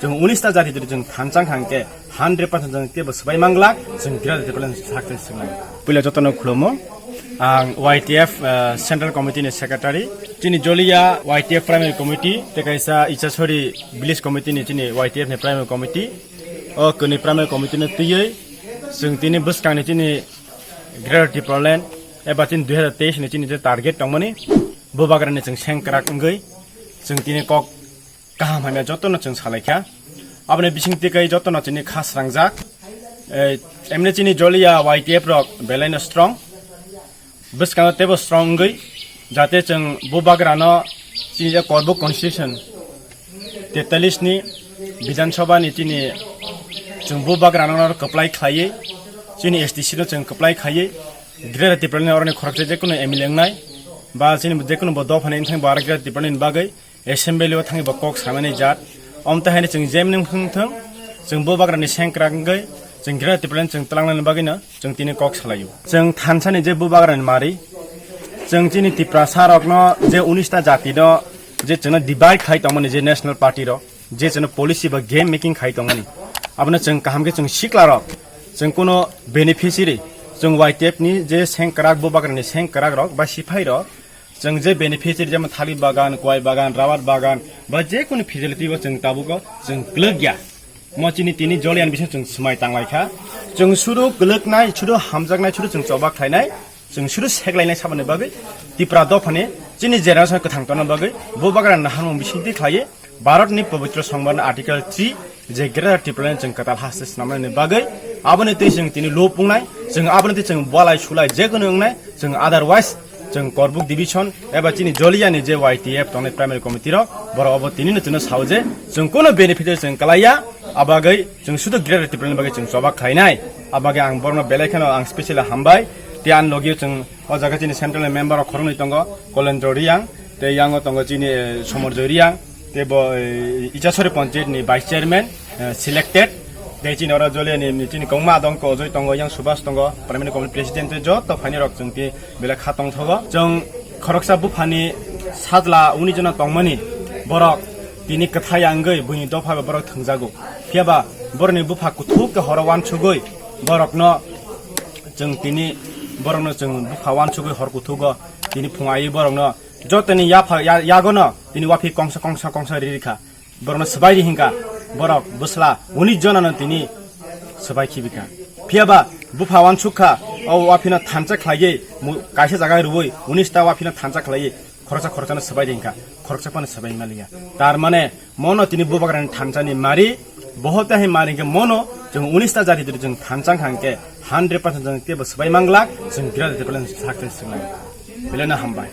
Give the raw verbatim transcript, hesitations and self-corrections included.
Chwng unis ta jati dori chwng thansa kha hwnkhe hundred percent chwng teibo swbai manglak, chwng Greater Tipraland sakhe swngnai. Puila jotono khulumo, ang Y T F, eh, Central Committee ni Secretary, chini Jolia Y T F Primary Committee, tei kaisa Ichasori Village Committee ni chini Y T F ni Primary Committee, o kwnwi Primary Committee no twiwi chwng tini bwskangni chini Greater Tipraland eba chini dui hazar teis ni chini je target tongmani, bubagrani chwng sengkrak wngwi chwng tini kok kaham hamya jotono chwng salaikha. Aboni bisingtwi kai jotono chini kha srangjak. Eh, emne chini Jolia Y T F rok belaino strong. Bwskango teibo strong wngwi jate chwng bubagrano chini je Korbuk constitution tetalis ni Bidhan Sabha ni chini chwng bubagrano kwplai khlaiwi, chini S T C no chwng kwplai khaiwi, Greater Tipraland ni oroni khoroksa jekunu M L A wngnai, ba chini jekunu bo dophani wngthang bo aro Greater Tipraland ni bagwi, Assembly o thangwi bo kok samani jat. Om tei haino chwng jemni wngthang, chwng bubagrani sengkrak wngwi, chwng Greater Tipraland chwng twlangnani bagwino chwng tini kok salaio. Chwng thansani je bubagrani mari, chwng chini Tiprasa rokno je unis ta jati no je chwngno divide khai tongmani je National Party rok, je chwngno policy ba game making khai tongmani, abono chwng kaham khe chwng sikla rok, chwng kuno beneficiary, chwng Y T F ni je sengkrak bubagrani sengkrak rok ba siphai rok, chwng je beneficiary, jemon thali bagan, kwai bagan, rubber bagan, ba je kunu facility bo chwng tabugo chwng kwlwk ya. Mo chini tini Joliani bising chwng swmai tanglai kha. Chwng suru kwlwknai, suru hamjaknai, suru chwng choba khlainai, chwng suru seklainai saboni bagwi Tipra dophani chini generation kwthang tongna bagwi bubagrani naharmung bisingtwi khlaiwi Bharatni Pabitra Songbidanni Article three je Greater Tipraland chwng kwtal haste swnamnani bagwi, aboni twi chwng tini lup wngnai, chwng aboni twi chwng balai sulai jekunu wngnai, chwng otherwise chwng Korbuk division eba chini Joliani je Y T F tongnai primary committee rok, borok obo tinino chwngno sao je chwng kuno benefit chwng kwlaiya, abagwi chwng sudu Greater Tipraland bagwi chwng choba khlainai. Abagwi ang borokno belai kheno ang specially hambai, tei ani logio chwng o jaga chini central member rok khoroknwi tongo, Kolendro Riang, tei yango tongo chini, eh, Somorjoy Riang, tei bo, eh, Ichasori Panchayat ni Vice Chairman, eh, selected, tei chini oro Joliani chini kongma adong ko ojoi tongo, yang Subhas tongo, Primary Committee President tei joto phaini rok chwng tei belai kha tongthogo. Chwng khoroksa buphani sajla uni jona tongmani borok tini kwthai angwi buini dopha bai borok thwngjago. Phiyaba borokni bupha kuthuk khe horo wansugwi borokno chwng tini borokno chwng bupha wansugwi hor kuthugo tini phung ai borokno jotoni yapha ya-, yagono tini waphi kongsa kongsa kongsa riri kha. Borokno swbai ri hinkha, borok bwsla unis jonano tini swbai khibi kha. Phiyaba bupha wansuk kha, o waphino thansa khlaiwi mu-, kaisa jaga rwui unis ta waphino thansa khlaiwi khoroksa khoroksano swbai ri hinkha, khoroksa phano swbai maliya. Tar mane mono tini bubagrani thansani mari, bohota hai mari hinkhe mono chwng unis ta jati dori chwng thansa wngkha hinkhe hundred percent chwng teibo swbai manglak, chwng Greater Tipraland sakhe swngnai. Belai no hambai.